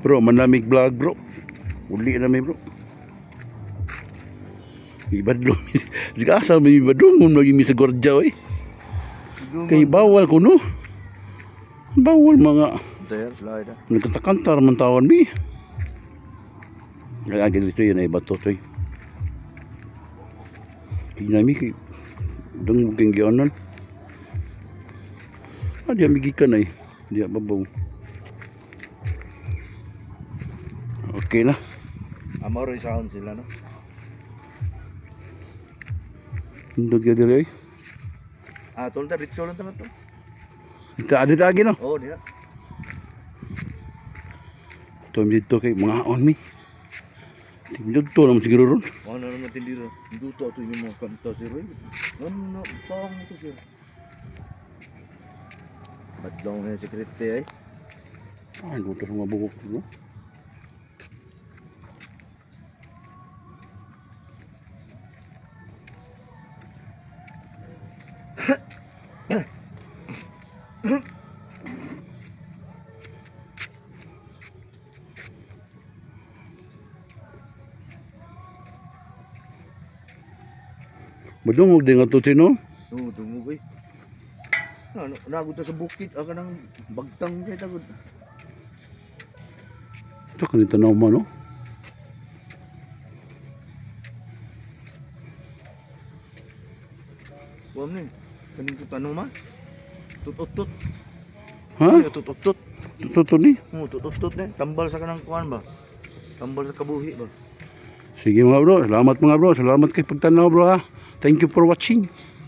Bro, manamig vlog, bro. Uli na mi, bro. Ibadlong. Sige, asa may ibadlong mo sa gwardiya oy. Kay bawal kuno. Bawal mga There, slide. Nagkantar man tawan mi. Kaya dito yun ay bato to. Tingnan mi kay dungog kay gianan. Ah, di amigikan ay. Di babaw. Okay na. Amor isahon sila, no? Hindot ka diri ay. Ah, tol ta ritso lang ta to. Ita adi ta no. Oh, diha. Ito dito kay mga on mi. Tingnan to naman siguro ron. Ano naman tindira? Duto ato yung mga kanta sir. Eh. Ano pang to, sir? Badlong na yung security ay. Ay, gusto sa mga buhok no. Madungog din nga to sino? Oo, dungog eh. Ano, nagot sa bukid, aka nang bagtang kay tagod. Ito kanita na no? Kuam ni. Kaning tut ano ma? Tut-tut. Ha? Ano tut-tut? Totoo ni. Oo, tut-tut ni. Tambal sa kanang kuan ba? Tambal sa kabuhi ba? Sige mga bro, salamat mga bro, salamat kay pagtanaw, bro ha. Thank you for watching.